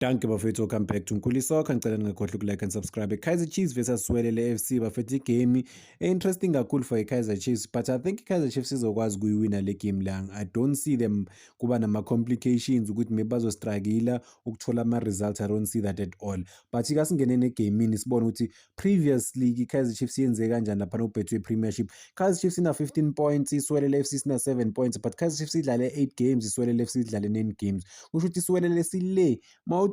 Dankie bafethu, welcome back to Nkuli Soccer. Ngicela ningakhohlwa ukulike and subscribe. Kaizer Chiefs versus Siwelele FC bafethu, igame interesting kakhulu for i-Kaizer Chiefs, but I think i-Kaizer Chiefs izokwazi ukuyiwina le game la. I don't see them kuba nama-complications ukuthi maybe bazostruggle ukuthola ama-results. I don't see that at all. But kasingeneni egamini sibone ukuthi previously i-Kaizer Chiefs yenze kanjani laphana ku-Betway Premiership. Kaizer Chiefs ina 15 points, iSiwelele FC sina 7 points, but Kaizer Chiefs idlale 8 games, iSiwelele FC idlale 9 games. Kusho ukuthi iSiwelele sile mawuthatha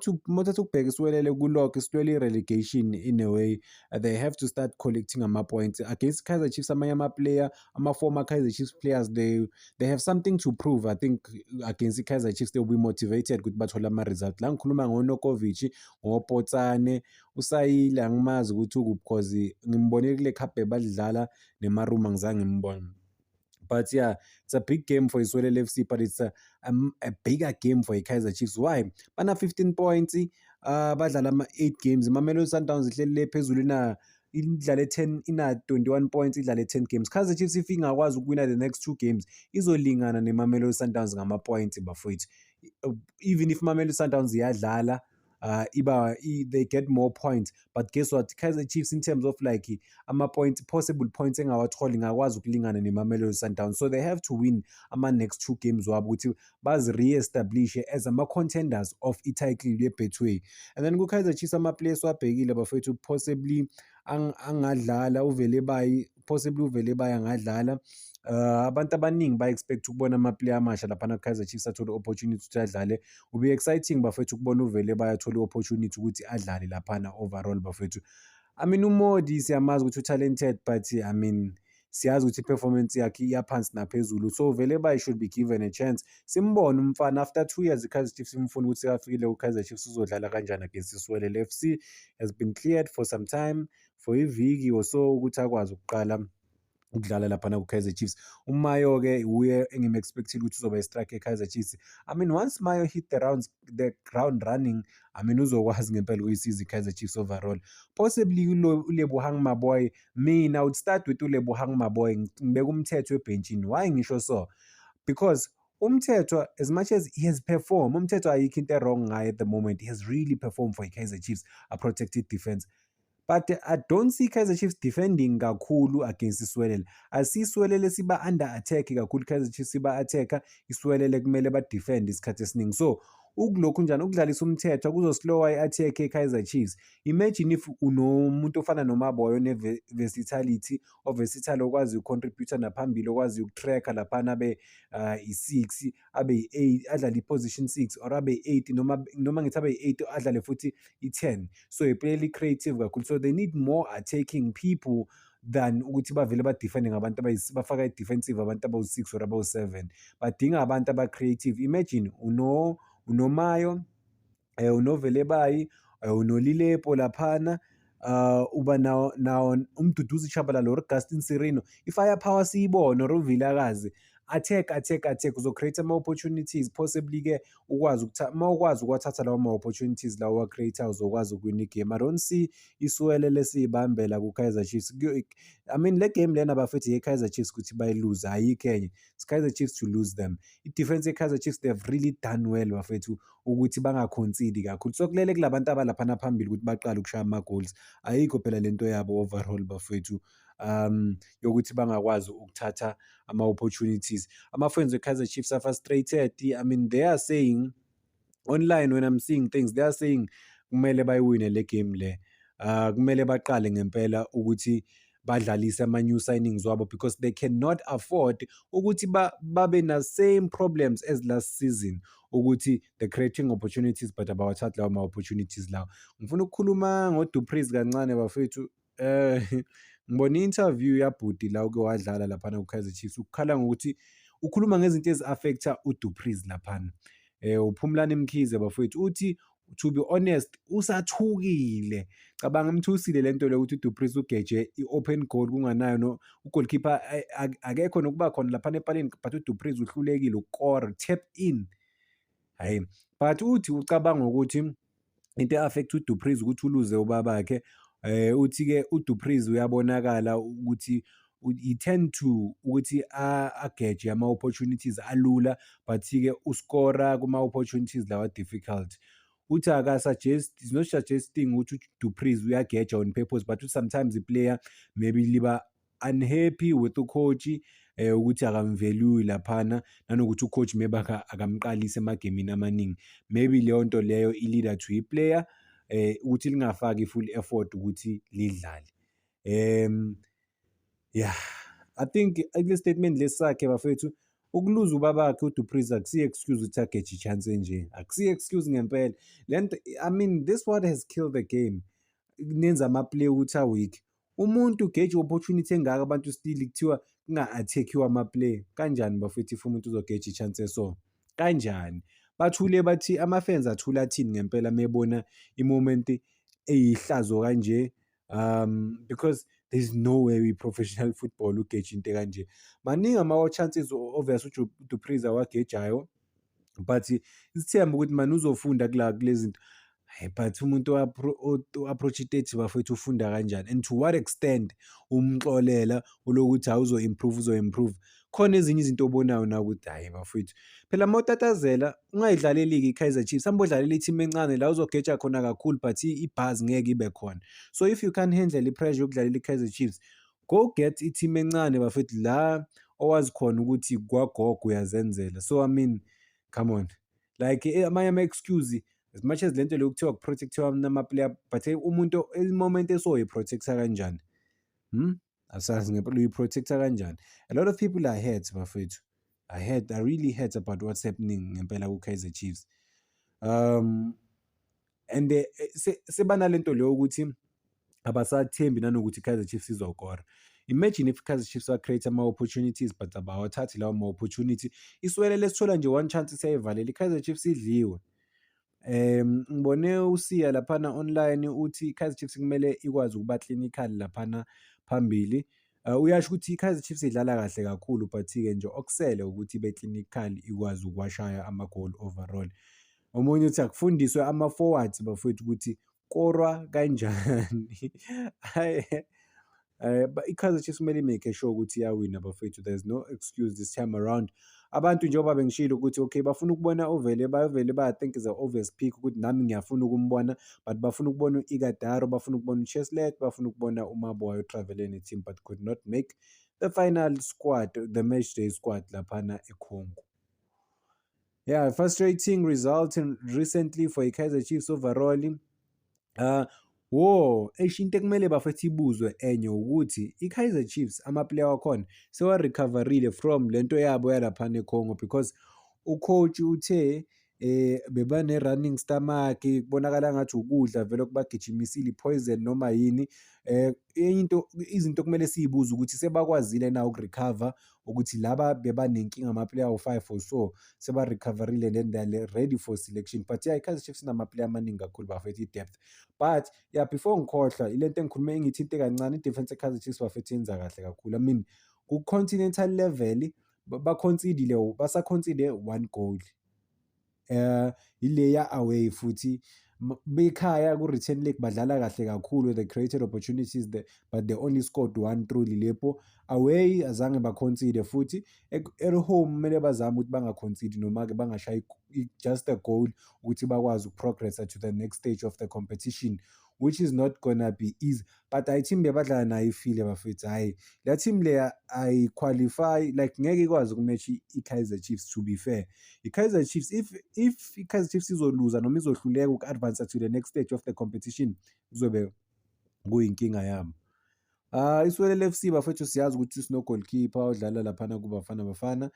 ukubheka iSiwelele kulokho isilwele i-relegation in a way. They have to start collecting ama-points against Kaizer Chiefs. Amanye ama-player, ama-former Kaizer Chiefs players, they have something to prove. I think against i-Kaizer Chiefs they will be motivated ukuthi bathole ama-result. La ngikhuluma ngoNokovic, ngoPotsane, uSayile angimazi ukuthi ukuphi because ngimbonile kule cup badlala neMarumo, angizange ngimbone. But yeah, it's a big game for Siwelele FC, but it's a bigger game for i-Kaizer Chiefs. Why? Bana 15 points, badlala ama-8 games. Mamelodi Sundowns ihleli le phezulu ina idlale 10, ina 21 points, idlale 10 games. Kaizer Chiefs, if ingakwazi ukuwina the next two games, izolingana neMamelodi Sundowns ngama-points bafowethu. Even if Mamelodi Sundowns iyadlala, iba they get more points, but guess what? Kaizer Chiefs, in terms of like ama-points, possible points engawathola, ingakwazi ukulingana neMamelodi Sundowns. So they have to win ama-next two games wabo ukuthi bazi-re-establish as ama-contenders of i-title ye-Betway. And then ku-Kaizer Chiefs, ama-players wabhekile bafethu, possibly angadlala uVelebayi, possibly uVelebayi angadlala. Abantu abaningi ba-expect ukubona ama-player amasha laphana ku-Kaizer Chiefs athole i-opportunity ukuthi adlale. Will be exciting bafethu ukubona uVelebayi athole i-opportunity ukuthi adlale laphana overall bafethu. I mean, uModi siyamazi ukuthi u-talented, but I mean, siyazi ukuthi i-performance yakhe iyaphansi naphezulu, so Velebayi should be given a chance, simbone umfana after 2 years i-Kaizer Chiefs imfuna ukuthi sekafikile ku-Kaizer Chiefs, uzodlala kanjani against iSiwelele FC. Has been cleared for some time, for iviki or so, ukuthi akwazi ukuqala ukudlala laphana ku-Kaizer Chiefs. UMayo-ke uye engim-expect-ile ukuthi uzoba i-striker e-Kaizer Chiefs. I mean, once Mayo hit the ground running, I mean, uzokwazi ngempela ukuyisiza i-Kaizer Chiefs overall. Possibly uLebohang Maboe, mina I would start with uLebohang Maboe, ngibeka uMthethwa ebhentshini. Why ngisho so? Because uMthethwa, as much as he has performed, uMthethwa ayikho into e-wrong ngaye at the moment. He has really performed for i-Kaizer Chiefs, a protected defense. But I don't see Kaizer Chiefs defending kakhulu against iSiwelele. Asi iSiwelele siba under attack kakhulu, Kaizer Chiefs siba attacker, iSiwelele kumele ba-defend isikhathi esiningi. So ukulokhu njani ukudlalisa uMthethwa kuzoslowa i-attack ye-Kaizer Chiefs. Imagine if unomuntu ofana noMaboe one-versatility, o-versatile, okwazi uku-contribute naphambili, okwazi uku-track-a laphana abe i-six, abe i-eight, adlale i-position six or abe i-eight, noma ngithi abe i-eight, adlale futhi i-10. So i-player eli-creative kakhulu. So they need more attacking people than ukuthi bavele ba-defend-e ngabantu bafaka i-defensive abantu abawu-six or abawu-seven. Badinga abantu aba-creative. Imagine unoMayo, unoVelebayi, unoLilepo laphana, uba nawo uMduduzi Shabalala or Gaston Sirino. I-firepower siyibone or uVilakazi. Attack, attack, attack, uzo-create ama-opportunities, possibly-ke ukwazi uma ukwazi ukuwathatha lawo ma-opportunities lawo owa-create-ayo, uzokwazi ukuwina igame. I don't see iSiwelele siyibambela ku-Kaizer Chiefs. I mean, le game lena bafethu eye-Kaizer Chiefs ukuthi bayiluze, ayikho enye. It's Kaizer Chiefs to lose them. I-defense ye-Kaizer Chiefs, they have really done well bafethu ukuthi bangaconcede kakhulu. So kulele kulabantu abalaphana phambili ukuthi baqale ukushaya ama-goals. Ayikho phela lento yabo overall bafethu yokuthi bangakwazi ukuthatha ama-opportunities. Ama-fans we-Kaizer Chiefs are frustrated. I mean, they are saying online, when I'm seeing things, they are saying kumele bayiwine le game le. Kumele baqale ngempela ukuthi badlalise ama-new signings wabo because they cannot afford ukuthi babe na same problems as last season, ukuthi they creating opportunities but abawathathi lawo ma-opportunities lawo. Ngifuna ukukhuluma ngo-Du Preez kancane bafethu. Ngibone i-interview yabhuti la uke wadlala laphana ku-Kaizer Chiefs, ukukhala ngokuthi ukhuluma ngezinto ezi-affect-a uDu Preez laphana. UPhumlani Mkhize bafowethu uthi, to be honest, usathukile. Cabanga, imthusile lento le ukuthi uDu Preez ugeje i-open goal kunganayo no ugoalkeeper akekho nokuba khona laphana epalini, but uDu Preez uhlulekile ukukora tap in. Hhayi, but uthi ucabanga ukuthi into e-affect uDu Preez ukuthi uluze ubabakhe. Uthi-ke uDu Preez uyabonakala ukuthi he tend to ukuthi ageje ama-opportunities alula, but-ke uskora kuma-opportunities lawa difficult. Uthi aka-suggest, is not suggesting ukuthi uDu Preez uyageja on purpose, but sometimes i-player maybe liba unhappy with u-coach ukuthi akamvalue laphana, nanokuthi u-coach maybe akamqalisi emagemini amaningi. Maybe leyo nto leyo i-lead-a to i-player ukuthi lingafaki i-full effort ukuthi lidlale. Yeah, I think kule statement lesi sakhe, bafethu, ukuluza ubabakhe uDu Preez akusiyo excuse ukuthi ageje i-chance enje, akusiyo excuse ngempela le nto. I mean, this what has killed the game, nenza ama-player ukuthi a-weak. Umuntu ugeje i-opportunity engaka, abantu still kuthiwa kunga-attack-iwa ama-player. Kanjani, bafethu, if umuntu uzogeja i-chance eso? Kanjani? Bathule bathi ama-fans athule athini ngempela mebona i-moment eyihlazo kanje? Because there's no way we-professional football ugeje into ekanje. Maningi ama-chances obvious uDu Preez awagejayo, but sithembe ukuthi mani uzofunda kula kulezi zinto. Hhayi, but umuntu o-approach i-30, bafethu, ufunda kanjani and to what extent umxolela ulokuthi hhayi, uzo-improve, uzo-improve? Khona ezinye izinto obonayo nawe ukuthi hhayi, bafethu, phela mawutatazela ungayidlaleli-ke i-Kaizer Chiefs, hamba odlalela i-team encane la uzogeja khona kakhulu, but i-buzz ngeke ibe khona. So if you can't handle i-pressure yokudlalela i-Kaizer Chiefs, go get i-team encane, bafethu, la owazi khona ukuthi kwagogo uyazenzela. So I mean, come on, like amanye ama-excuse, as much as lento leyo kuthiwa ku-protect-iwa ama-player, but umuntu i-moment esoyi-protect-a kanjani? Asazi ngempela uyi-protect-a kanjani. A lot of people are hurt, bafethu, are hurt, are really hurt about what's happening ngempela ku-Kaizer Chiefs. And sebanalento leyo ukuthi abasathembi nanokuthi i-Kaizer Chiefs izokora. Imagine if i-Kaizer Chiefs wa-create ama-opportunities but abawathathi lawo ma-opportunity. Isiwelele sithola nje one chance, siyayivalela, i-Kaizer Chiefs idliwe. Ngibone uSiya laphana online uthi i-Kaizer Chiefs kumele ikwazi ukuba clinical laphana phambili. Uyasho ukuthi i-Kaizer Chiefs idlala kahle kakhulu, but-ke nje okusele ukuthi ibe clinical, ikwazi ukuwashaya amagoli overall. Omunye uthi akufundiswe ama-forwards, bafowethu, ukuthi korwa kanjani. Hhayi, i-Kaizer Chiefs kumele i-make sure ukuthi iyawina, bafowethu, there's no excuse this time around. Abantu, njengoba bengishilo ukuthi okay, bafuna ukubona uvele bavele ba, I think is a obvious pick ukuthi nami ngiyafuna ukumbona, but bafuna ukubona u-Ighodaro, bafuna ukubona uChislett, bafuna ukubona uMaboe o-travel-e ne-team but could not make the final squad, the match day squad laphana eCongo. Yeah, frustrating result recently for i-Kaizer Chiefs overall. Wo, eish, into ekumele, bafethu, ibuzwe enye ukuthi i-Kaizer Chiefs ama-player wakhona sewa-recover-ile from lento yabo yalaphana eCongo, because u-coach uthe bebane-running stomach, kubonakala ngathi ukudla vele okubagijimisile, i-poison noma yini. Enye into, izinto okumele siy'buze ukuthi sebakwazile na uku-recover, ukuthi laba bebanenkinga, ama-player awu-five or so, seba-recover-ile, then they're ready for selection. But yeah, i-Kaizer Chiefs inama-player amaningi kakhulu, bafethu, i-depth. But yeah, before ngikhohlwa, ilento engikhulume engiyithinte kancane, i-defense ye-Kaizer Chiefs, bafethu, yenza kahle kakhulu. I mean, ku-continental level ba-concede-ile, basa-concede one goal. Ile ya-away futhi bekhaya ku-return leg badlala kahle kakhulu, they created opportunities there, but they only scored one through Lilepo. Away azange ba-concede futhi, at home kumele bazame ukuthi banga-concede noma-ke bangashayi just a goal ukuthi bakwazi uku-progress-a to the next stage of the competition, which is not gonna be easy. But hhayi, team bebadlala nayo ifile, bafethu, hhayi, la team leya ayi-qualify, like ngeke ikwazi uku-match i-Kaizer Chiefs. To be fair, i-Kaizer Chiefs, if i-Kaizer Chiefs izoluza noma izohluleka uku-advance to the next stage of the competition, kuzobe kuyinkinga yabo. Isiwelele FC, bafethu, siyazi ukuthi sino-goalkeeper odlala laphana kuBafana Bafana,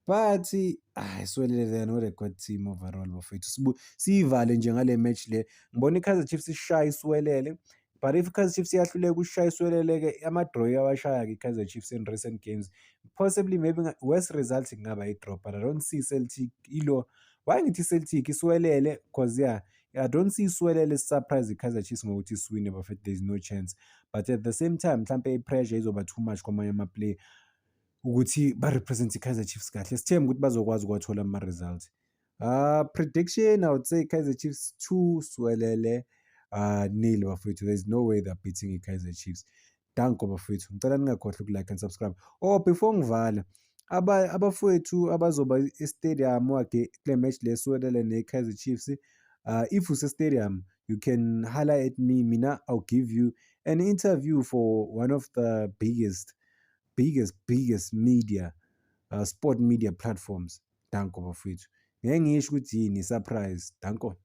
but ah, Siwelele, they are not a good team overall, bafethu. Siyivale nje ngale match le, ngibona i-Kaizer Chiefs ishaya iSiwelele, but if i-Kaizer Chiefs iyahluleka ukushaya iSiwelele-ke, ama-draw iyawashaya-ke i-Kaizer Chiefs in recent games, possibly maybe worst result kungaba i-draw, but I don't see Celtic ilo, why ngithi Celtic, iSiwelele, 'cause yeah, I don't see iSiwelele surprise i-Kaizer Chiefs ngokuthi isiwine, bafethu, there is no chance. But at the same time, mhlampe i-pressure izoba too much kwamanye ama-player ukuthi ba-represent i-Kaizer Chiefs kahle. Sithembe ukuthi bazokwazi ukuwathola ama-results. Prediction, I would say Kaizer Chiefs 2, Siwelele nil, bafethu. There's no way they're beating i-Kaizer Chiefs. Danko, bafethu. Ngicela ningakhohlwa uku-like and subscribe. Oh, before ngivala, abafowethu abazoba e-stadium wage kule match le Siwelele ne-Kaizer Chiefs, If use-stadium, you can holler at me. Mina, I'll give you an interview for one of the biggest, biggest, biggest media, sport media platforms. Danko bafowethu. Ngeke ngisho ukuthi yini, surprise. Danko.